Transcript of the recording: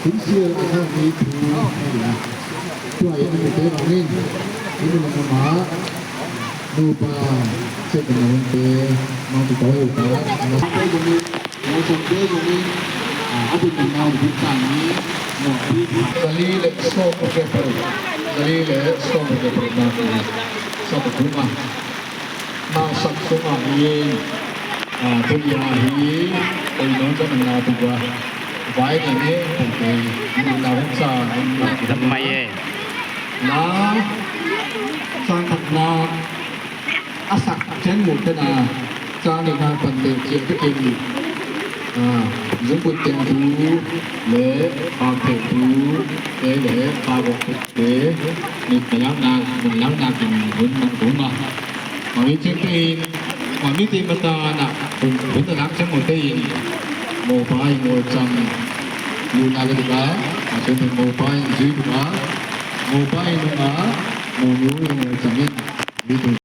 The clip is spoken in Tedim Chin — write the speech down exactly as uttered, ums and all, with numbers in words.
Hun sial a khak mi thu a ni a. Tua in mite bangin i nu mama nupa cek na hunte mang tu kau heuka. Mawsangte zongin, a, a ding nau hun sang ni mawpi. Zali le sawm le peuh. Zali le sawm le peuh na. Sa tu ma. Masak sungah hi, a, tunia hi, oi non ka na tu ba. Vai na ne, pute, na hong sa, na mai e. Na, sang khat na, a sak chen mu te na, sang ni na pan te chia te ke ni. A, zung put teng tu, le, pa te tu, le, le, pa bo te, ni ka yang na, mun yang na kin hun mang tu ma. Mami ceng te in, mami te mata na, hun, hun na lang ceng mo te in, mo pa in mo cang, lu na le ka, ma ceng te mo pa in zui ka, mo pa in ka, mo nu in mo cang in, zui ka.